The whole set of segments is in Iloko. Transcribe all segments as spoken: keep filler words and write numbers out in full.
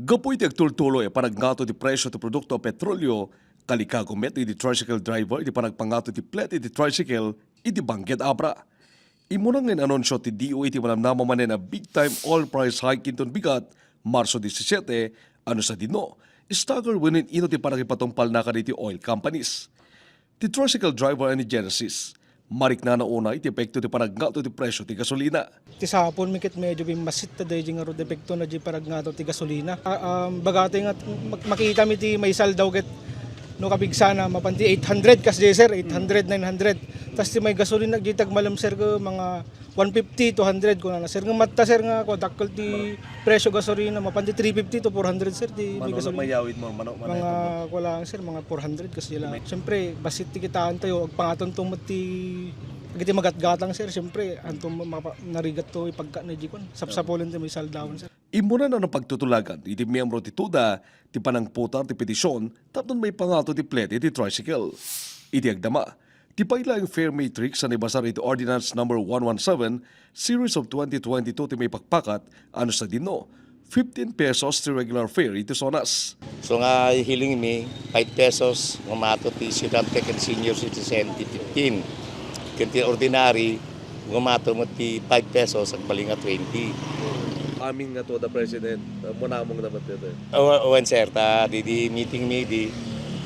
Gapu iti agtultuloy a panagngato ti presyo ti produkto a petrolio, kalikagum met iti tricycle driver iti panagpangato ti plete iti tricycle iti Benguet Abra. Immuna nga inanunsio ti D O A ti manamnama manen a big time oil price hike inton bigat, Marso disisiete, ano sadino, stagger wenno ino ti panagipatungpalna kadagiti oil companies. Ti tricycle driver a ni Genesis, mariknana unay ti epekto ti panagngato ti presyo ti gasolina. Ti sapon mi ket medyo bimmasit ta daydi ngarud epekto na di panagngato ti gasolina. Ah, um, bagati nga mak-, makita mi ti maysa aldaw ket no kabigsana mapan ti eight hundred kas di, sir, eight hundred, nine hundred. Tas ti may gasolina di tagmalem, sir, ko mga one fifty, two hundred kunana, sir. Nga matta, sir, nga kua, dakkel ti presyo gasolina, mapan ti three fifty to four hundred, sir, ti may gasolina. Mayawid mo, mano, mano. Mga, kua lang, sir, mga four hundred kasi lang. Siyempre, basit ti kitaan tayo, agpangaton to met ti, dagiti magatgatang, sir, siyempre, anto mapa-, narigat to ipagka na di kun. Sapsapulen ti may saldawan, sir. Immuna na napagtutulagan iti miyembro ti TUDA ti panangputar ti petisyon tapno maipangato ti plete ti tricycle. Iti agdama, ti pay laeng fare matrix a naibasar iti Ordinance Number one one seven, Series of twenty twenty-two ti maipakpakat, ano sadino, fifteen pesos ti regular fare iti zonas. So nga hiling mi, five pesos nga mato ti estudyante ken senior citizen ti fifteen. Ken ti ordinary, gumato met ti five pesos, agbalin nga twenty. Amin nga TUDA president, uh, munamong naman dito. Awa-, awan, sir, ta di, di meeting mi di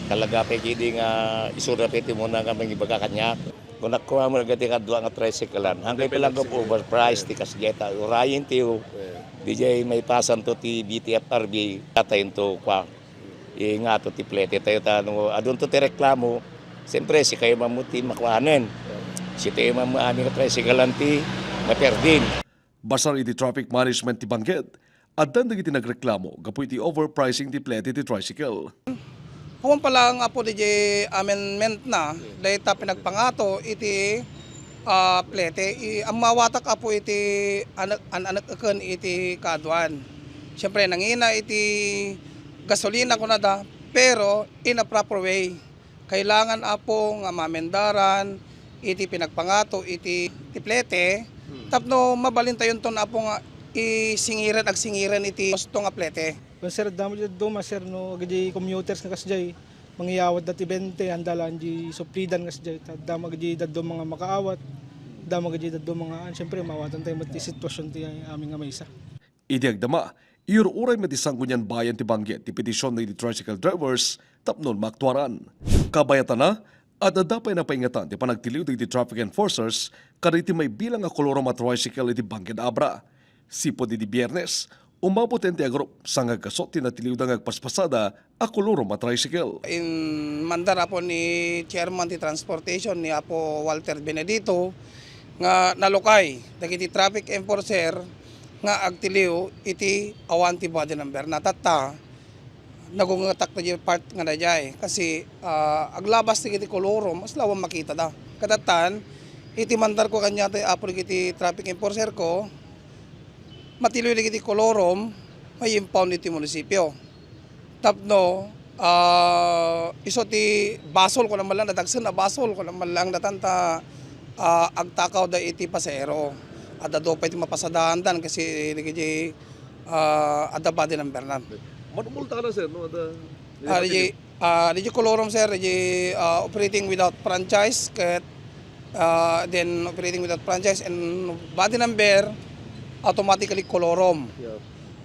talaga pay kidi nga isura pay ti muna nga mangibaga kaniak. Kunak ko nga dagiti kadua nga tricycle-an. Hanggang pala nga overprice ti kasjeta. Urayen ti, di jay maipasan to ti B T F R B, katayin to kwa. Ingato ti plete tayo ta no adunto ti reklamo, siyempre, sikayo man mo ti makuanen. Sitayo man mo amin nga tricycle-an ti maperdin. Basar iti traffic management ti Benguet, addan dagiti nagreklamo gapu iti overpricing ti plete ti tricycle. Awan pala nga apo di amendment na, dayta pinagpangato iti, ah, plete. I-, ammawatak apo iti anak, an-, anak eken iti kaduan. Siyempre, nangina iti gasolina kunada, pero in a proper way. Kailangan, apo, nga mamendaran iti pinagpangato iti, ti plete, tapno mabalintayonton, apo, nga isingiren, agsingiren iti kosto nga plete. Wen, sir, damo di dadduma, sir, no, agidi commuters nga kasjay, mangiyawat da ti bente, anda lang di suplidan nga kasjay. Ta-, damo agidi dadduma nga makaawat, damo agidi dadduma nga, an, siyempre, maawatan tayo met ti sitwasyon ti amin nga maysa. Idi agdama, iur-uray met ti Sangguniang Bayan ti Benguet ti petisyon dagiti tricycle drivers tapno maaktuaran. Kabayatana, ad-adda pay napaingatan ti panagtiliw dagiti traffic enforcers kadagiti maibilang a kolorum a tricycle iti Benguet Abra. Sipud idi Biernes, umaboten ti agrup sangagkasut ti natiliwda nga agpaspasada a kolorum a tricycle. Inmandar, apo, ni Chairman ti Transportation, ni Apo Walter Benedito, nga nalukay dagiti traffic enforcer nga agtiliw iti awan ti body number na. Tatta, nagungetak ta di part nga daydiay. Kasi, ah, aglabas dagiti kolorum, mas lawa makita da. Kadattan, iti mandar ko kaniata, apo, dagiti traffic enforcer ko, matiliw dagiti kolorum, ma-impound iti munisipyo. Tapno, ah, isu ti basol, kuna man lang, nadagsen a basol, kuna man lang, datan ta, ah, agtakawda iti pasahero. Adda dua pay ti mapasadaandan kasi dagiti, ah, adda body number nan. Manumulta na, sir, no? Adda, ah, dagiti, ah, dagiti kolorum, sir, dagiti, ah, operating without franchise, ket, ah, then operating without franchise and body number, automatically kolorum. Yeah.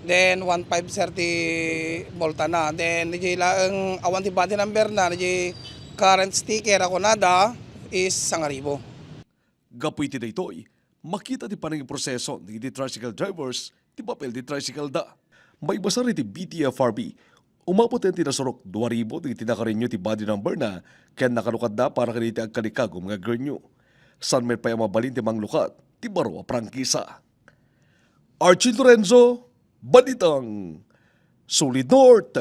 Then, one five, sir, ti multa na. Then, di laeng awan ti body number na, di current sticker a kunada is sangaribo. Gapu iti daytoy, makita ti panangiproseso dagiti tricycle drivers ti papel ti tricycle da. Maibasar iti B T F R B, umaboten ti nasurok dua ribu dagiti nakarenew ti body number na ken nakalukatda para kadagiti agkalikagum nga agrenew. Saan met pay a mabalin ti manglukat ti baro a prangkisa. Archie Lorenzo, Balitang Solid North.